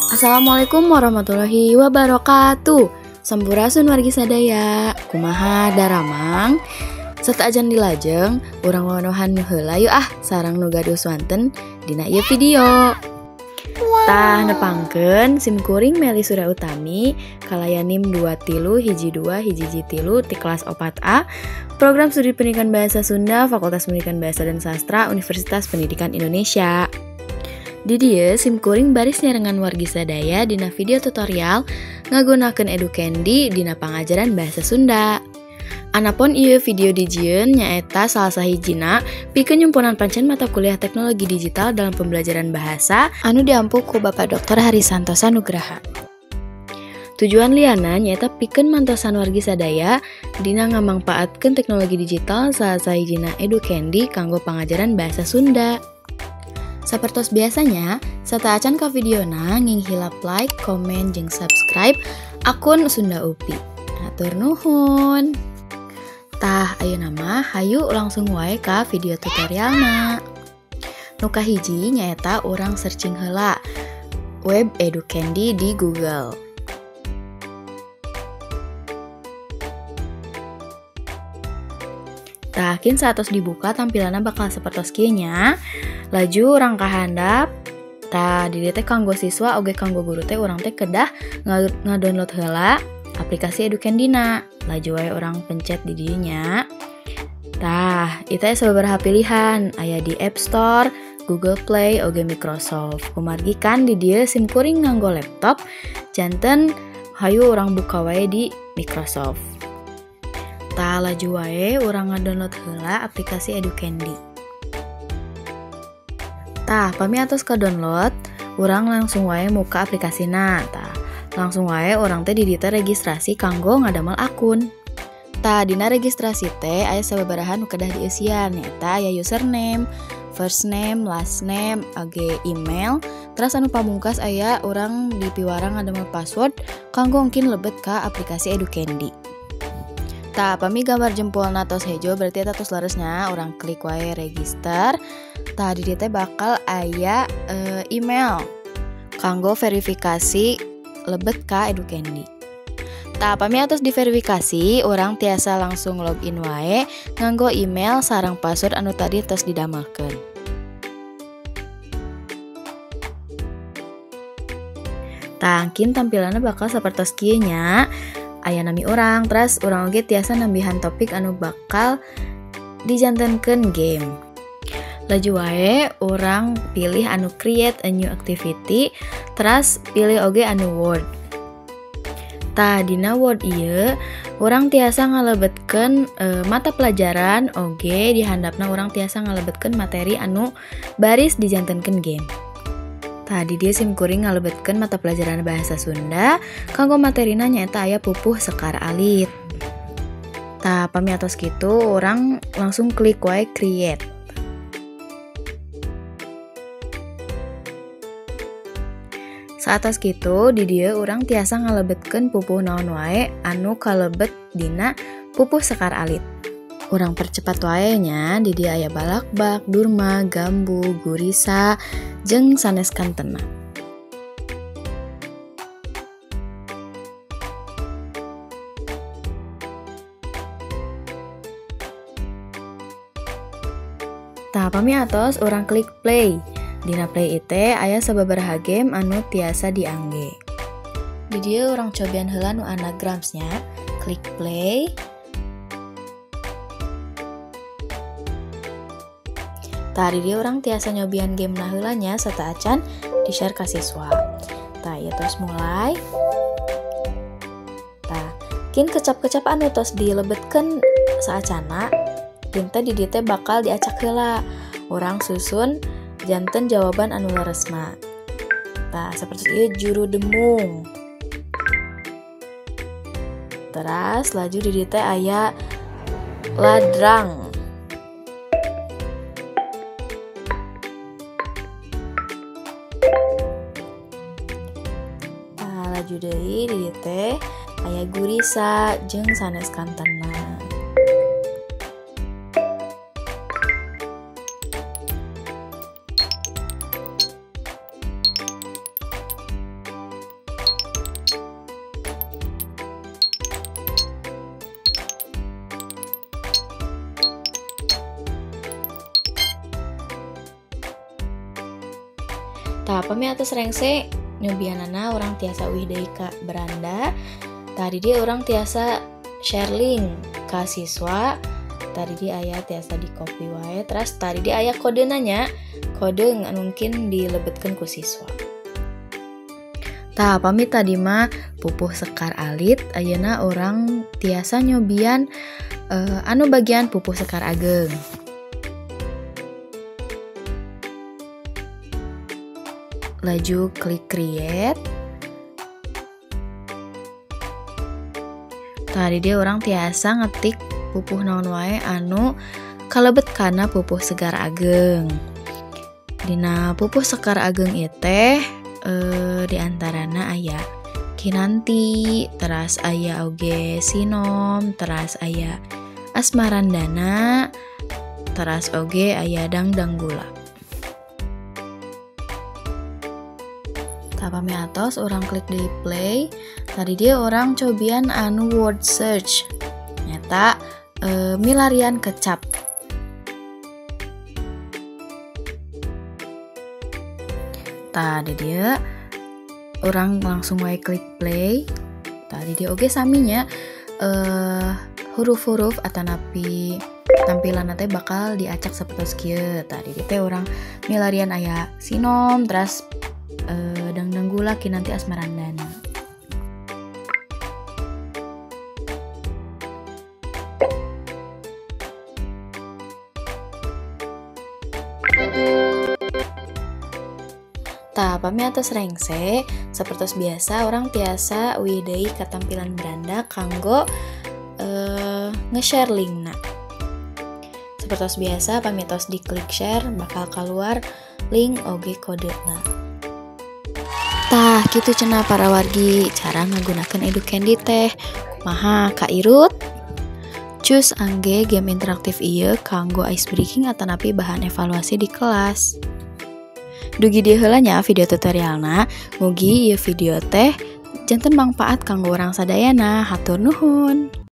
Assalamualaikum warahmatullahi wabarakatuh. Sampurasun wargi sadaya. Kumaha daramang? Sateuacan dilajeng, urang wanohan nu heula yuk ah sareng nu gaduh swanten dina ieu video. Tah nepangkeun sim kuring Meli Surya Utami kalayan NIM 2311213 ti kelas 4A Program Studi Pendidikan Bahasa Sunda Fakultas Pendidikan Bahasa dan Sastra Universitas Pendidikan Indonesia. Di dieu sim kuring baris nyarengan wargi sadaya dina video tutorial ngagunakeun Educandy dina pangajaran bahasa Sunda. Anapun ieu video dijieun nyaeta salah sahijina pikeun nyumponan pancen mata kuliah teknologi digital dalam pembelajaran bahasa anu diampu ku Bapak Dr. Hari Santosa Nugraha. Tujuan liana nyaeta pikeun mantosan wargi sadaya dina ngamangpaatkeun teknologi digital salah sahijina Educandy kanggo pangajaran bahasa Sunda. Sapertos biasanya, sateuacan ka videona nginghilap like, komen, jeung subscribe akun Sunda UPI. Hatur nuhun. Tah, ayeuna mah hayu langsung wae ka video tutorialna. Nu kahiji nyaeta urang searching heula web Educandy di Google. Tah, kin saatos dibuka tampilanna bakal sapertos kieu nya. Laju urang ka handap. Tah, di dieu teh kanggo siswa oge kanggo guru teh urang teh kedah ngadownload heula aplikasi Educandy-na. Laju wae urang pencet di dieu nya. Tah, ieu teh sababaraha pilihan, aya di App Store, Google Play, oge Microsoft. Kumargi kan di dieu sim kuring nganggo laptop, janten hayu urang buka wae di Microsoft. Tah, laju wae urang ngadownload heula aplikasi Educandy. Tah, pami atos ka-download, urang langsung wae muka aplikasina. Tah, langsung wae urang teh di dieu teh registrasi kanggo ngadamel akun. Tah, dina registrasi teh aya sababaraha nu kedah dieusian, nyaeta aya username, first name, last name, oge email. Terus anu pamungkas aya urang dipiwarang ngadamel password kanggo engkin lebet ka aplikasi Educandy. Tah, pami gambar jempolna tos hejo berarti eta tos leresnya, urang klik wae register. Tah, di dieu teh bakal aya email kanggo verifikasi lebet ka Educandy. Tah, pami atos diverifikasi, urang tiasa langsung login wae nganggo email sareng password anu tadi tos didamelkeun. Tah, engkin tampilanna bakal sapertos kieu nya. Aya nami urang, terus urang oge tiasa nambihan topik anu bakal dijantenkeun game. Laju wae urang pilih anu create a new activity, terus pilih oge anu word. Tah, dina word ieu urang tiasa ngalebetkeun mata pelajaran oge di handapna urang tiasa ngalebetkeun materi anu baris dijantenkeun game. Tah, di dieu sim kuring ngalebetkeun mata pelajaran bahasa Sunda kanggo materina nyaeta aya pupuh sekar alit. Tah, pami atos kitu urang langsung klik wae create. Saatos kitu di dieu urang tiasa ngalebetkeun pupuh naon wae anu kalebet dina pupuh sekar alit. Urang percepat wae nya, di dieu aya balakbak, durma, gambu, gurisa, jeung sanes kantena. Tah, pami atos urang klik play. Dina play ieu aya sababaraha game anu tiasa diangge. Di dieu urang cobian heula nu anagrams nya, klik play. Tah, di dieu urang tiasa nyobian game na heula nya sateuacan di-share ka siswa. Tah, ieu tos mulai. Tah, kin kecap-kecap anu tos dilebetkeun saacana, pinta di dieu teh bakal diacak heula. Urang susun janten jawaban anu leresna. Tah, sapertos ieu juru demung. Teras laju di dieu teh aya ladrang. Tah, laju deui di dieu teh aya gurisa jeung sanes kantena. Tah pami atos rengse nyobianana urang tiasa uih deui ka beranda. Tadi dia urang tiasa share link ka siswa. Tadi dia aya tiasa di copy wae, terus tadi dia aya kodena nya, kode anu mungkin dilebetkeun ku siswa. Tah pami tadi mah pupuh sekar alit, ayeuna urang tiasa nyobian anu bagian pupuh sekar ageng. Laju klik create. Tadi dia urang tiasa ngetik pupuh naon wae anu kalebet kana pupuh sekar ageng. Dina pupuh sekar ageng ieu teh diantarana aya Kinanti, teras aya oge Sinom, teras aya Asmarandana, teras oge aya Dangdanggula. Tah pami atos urang klik di play. Tadi dia urang cobian anu word search. Nyata milarian kecap. Tadi dia urang langsung wae klik play. Tadi dia oge saminya huruf-huruf atanapi tampilan teh bakal diacak sapertos kieu. Tadi dia teh urang milarian aya Sinom, teras Dangdanggula, Kinanti, Asmarandana. Tah pami atos rengse, sapertos biasa urang tiasa uih deui ka tampilan beranda kanggo nge-share linkna. Sapertos biasa pami tos diklik share bakal keluar link oge kodena. Tah kitu cenah para wargi cara ngagunakeun Educandy teh. Kumaha kairut? Cus angge game interaktif ieu kanggo ice breaking atanapi bahan evaluasi di kelas. Dugi dieu heula nya video tutorialna, mugi ieu video teh janten mangpaat kanggo urang sadayana. Hatur nuhun.